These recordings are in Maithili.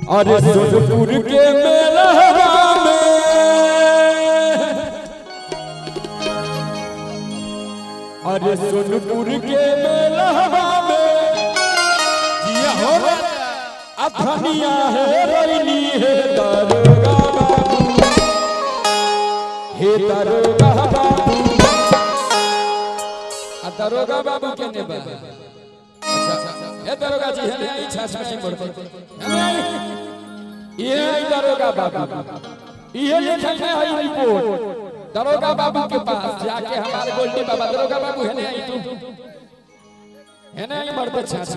अरे सोनपुर के मेलहवा में, अरे सोनपुर के मेलहवा में जिया हो राजा। अथनिया है रैनी है दरोगा बाबू, हे दरोगा बाबू। आ दरोगा बाबू के ने बा? अच्छा, हे दरोगा जी, हे आई छाछ में मोड़ हे आई, ये आई दरोगा बाबू, ये लिखल में है रिपोर्ट। दरोगा बाबू के पास जाके हमारे गोल्डी बाबा, दरोगा बाबू है आई, तू है ना आई मर्द छाछ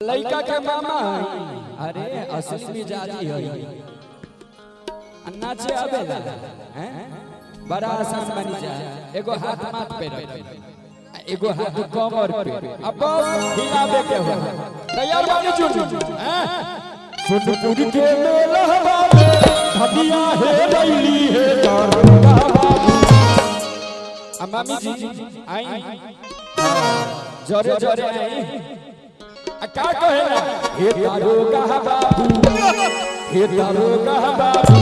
लड़का के मामा है। अरे असली मिजाजी है, नाचे आवेला हैं, बड़ा आसान बनी जाए। एगो हाथ माथ पे रख, एगो हाथ कमर पे, अब बस हिलावे के हो। तैयार बानी चुन हैं? सोनपुर के मेलहवा में धनिया है रैली है दरोगा बाबू। आ मामी जी आई, जोरे जोरे आई, आ का कहेला? हे दरोगा बाबू, हे दरोगा बाबू।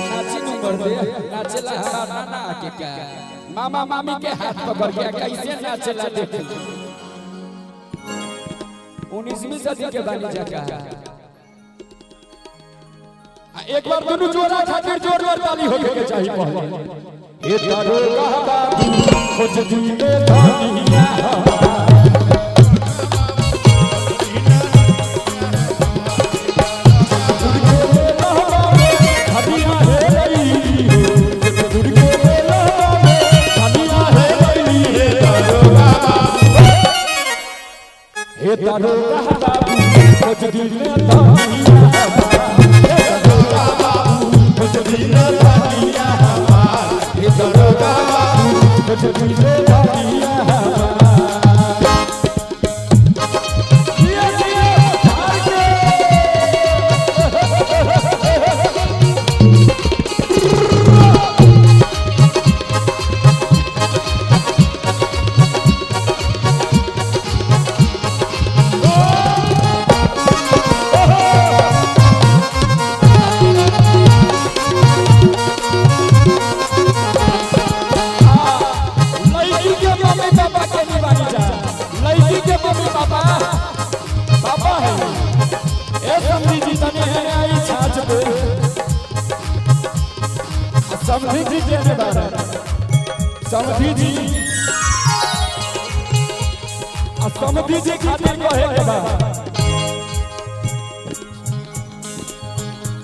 नाची नंबर दे, नाचेला हमार नाना के का मामा मामी के हाथ पकड़ के कैसे नाचेला देख। 19वीं सदी के बानी जाका। एक बार दोनों जोड़ा खातिर जोरदार ताली होके के चाहिए पहले। हे दरोगा बाबू खोज दी में धनिया, हे दरोगा बाबू खोज दिल में धनिया, हे दरोगा बाबू खोज दिल में धनिया, हे दरोगा बाबू खोज दिल में धनिया। जिया जिया हार के। लड़की के मम्मी पापा के निभानी जा, लड़की के मम्मी पापा पापा है। ए समधी जी तने है आई छाछ पे, समधी जी के ने बारे, समधी जी आ समधी जी खातिर कहे के बा।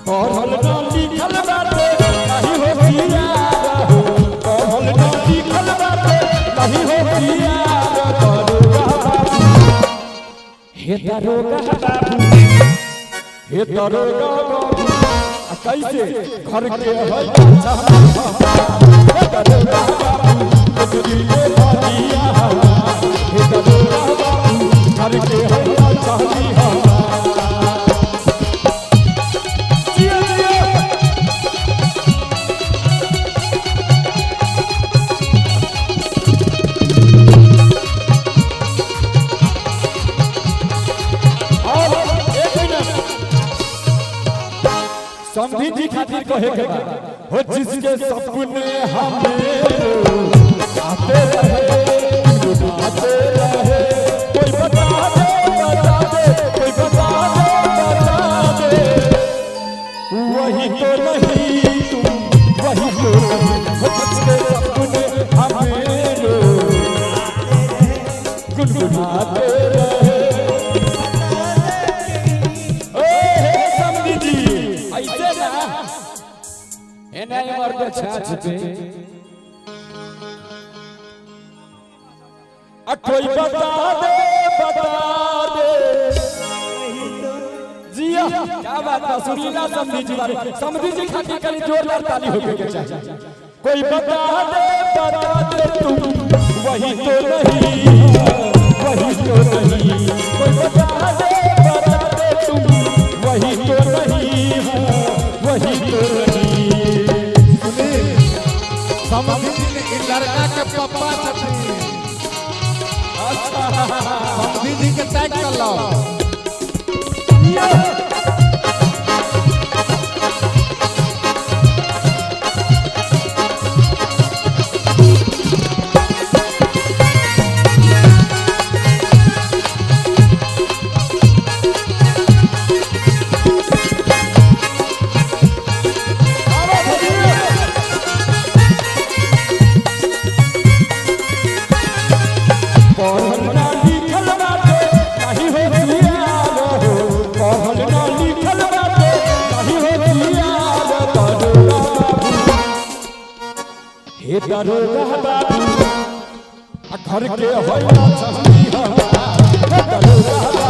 पढ़ल न लिखल बाटे नहीं होशियार हो, पढ़ल न लिखल बाटे नहीं होशियार दरोगा बाबू, हे दरोगा बाबू, हे दरोगा बाबू। आ कैसे घर के है हे दरोगा बाबू खुजली में धनिया, हे दरोगा बाबू घर के है चाहनी। जिया जिया। और एक मिनट समधी जी खातिर कहे के बा, हो जिसके सपने हमें आते रहे गुनाते रहे, कोई बता दे बता दे, कोई बता दे बता दे, वही तो नहीं तुम, वही तो नहीं, हो जिसके सपने हमें गुनगुनाते रहे। ओ हे समधी जी ऐसे ना एने मर्द छाछ पे। आ कोई बता दे बता दे। जिया क्या बात है सुरीला समधी जी बारे, समधी जी खातिर करी जोरदार ताली होके के चाहिए। कोई बता दे बता दे तुम, वही तो नहीं, वही तो नहीं, कोई बता दे बता दे तुम, वही तो नहीं हो, वही तो नहीं। सुनी, समधी जी ने इ लड़का के पप्पा छथिन। समधी जी के टैग कर लो। हे दरोगा बाबू, आ घर के होइला छस्ती हमार। हे दरोगा।